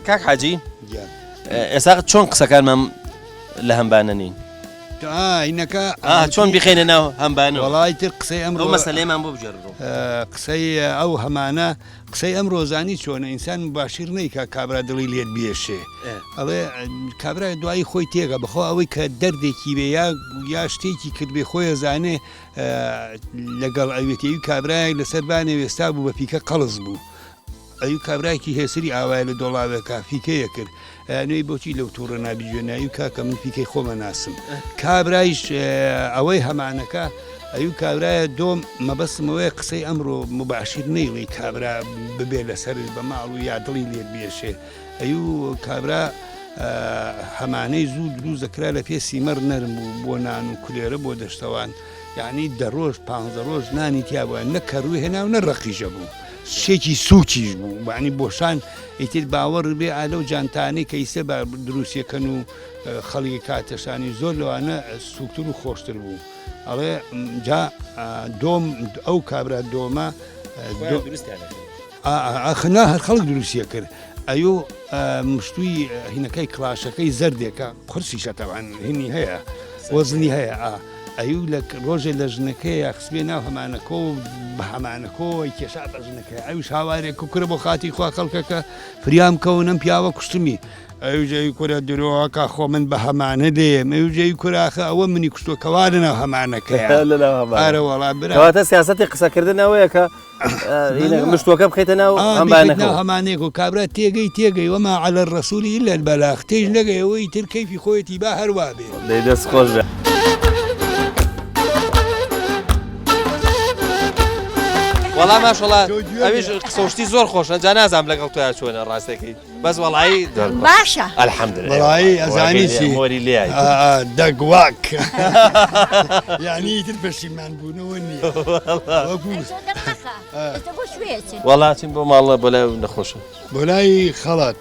کاک حاجی ئێستا چۆن قسەکانمان لە هەمبانە نین اینەکە چۆن بخێنە ناو هەمبانە وڵی تر قسەی ئەم ڕۆ مەسلەیەمان بۆ بگێڕەوە قسەی ئەو هەمانە قسەی ئەم ڕۆزانی چۆنە ئینسان مباشیر نیکا کابرا دڵی لێت بێشێ ئەڵێ کابرا دوایی خۆی تێگە بخۆ ئەوەی کە دەردێکی بێ یا یا شتێکی کرد بێ خۆی زانێ لەگەڵ ئەوێتەوی کابرایەک لەسەر بانێ وێستا بوو بە پیکە قەڵس بوو ئەیو کابرایەکی هێسری ئاوایە لە دۆڵاوێکا فیکەیە کرد ئەیانوێی بۆچی لەو توڕە نابی گوێ نایو کاکە من فیکەی خۆمە ناسم کابرایش ئەوەی هەمانەکە ئەیو کابرایە دۆم مەبەستم ئەوەیە قسەی ئەمڕۆ مباشیر نەیڵی کابرا ببێ لەسەرت بە ماڵ و یا دڵی لێت بێشێ ئەیو کابرا هەمانەی زوو دروست دەکرا لە پێسی مەڕ نەرم بوو بۆ نان و کولێرە بۆ دەشتەوان یعنی دە ڕۆژ پانزە ڕۆژ نانی تیا بووە نە کەڕووی هێنا و نە ڕەقیژە بوو شتێکی سووکیش بوو بەعنی بۆشان ئیتر باوەڕ بێ ئا لەو جانتانەی کە ئیسە بە دروستیەکەن و خەڵکی کاتەشانی زۆر لەوانە سووکتر و خۆشتر بوو ئەڵێ جا دۆم ئەو کابرا دۆمە ئاخ نا هەر خەڵک دروستیە کرد ئەیو مشتوی هینەکەی کڵاشەکەی زەردێکە قورسیشە تەوان هینی هەیە وەزنی هەیە ئا ئەیو لە ڕۆژێ لە ژنەکەی خسبێ ناو هەمانەکۆ و بە هەمانەکۆی کێشا بە ژنەکەی ئەویش هاوارێک و کورە بۆ خاتی خوا خەڵکەکە فریام کەونم پیاوە کوشتمی ئەوجەی کورە درۆکە خۆ من بە هەمانە دێم ئەوجەی کوراخە ئەوە منی کوشتوە کەوا لەناو هەمانەکەیە ئارە وەڵا برا کەواتە سیاسەتی قسەکردن ئەوەیە کە مشتوەکە بخەیتە ناو هەمانەکە هەمانێک و کابرا تێگەی تێگەی وەما عەلە الرسول الا البلاغ تێش نەگەی ئەوەی تر کەیفی خۆیەتی با هەر وا بێ. دەی دەست خۆش بێ. وەڵا ماشەڵا ئەویش قسەشتی زۆر خۆشە جا نازانم لەگەڵ تۆیا چۆنە ڕاستەکەی بەس وەڵایی باشە الحمدلله وەڵایی ئەزانی چی مۆری لێی دەگواک یعنی ئیتر پەشیمان بوونەوە نییە وەکو وەڵا چین بۆ ماڵە بۆ لای نەخۆشە بۆ لای خەڵات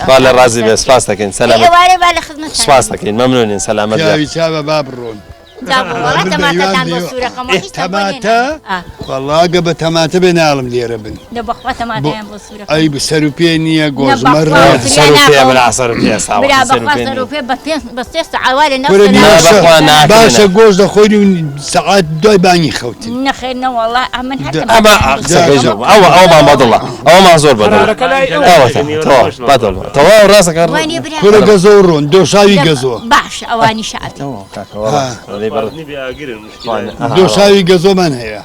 خوا لە ڕازی بێ سپاس دەکەین سەلامەت سپاس دەکەین مەمنونین سەلامەت پیاوی چاوە با بڕۆن تەماتە وەڵا گە بە تەماتە بێ ناڵم لێرە بن ئەی سەر و پێ نییە گۆزمەر باشە گۆش دەخۆین و سەعات دوای بانگی خەوتن ئەمە ئەوە ئەومان بەدڵە ئەومان زۆر بەدڵە تەواو ڕاستەکە کورە گەزۆ ڕۆن دۆشاوی گەزۆ باش ئەوانی شعبی دۆشاوی گەزۆمان هەیە.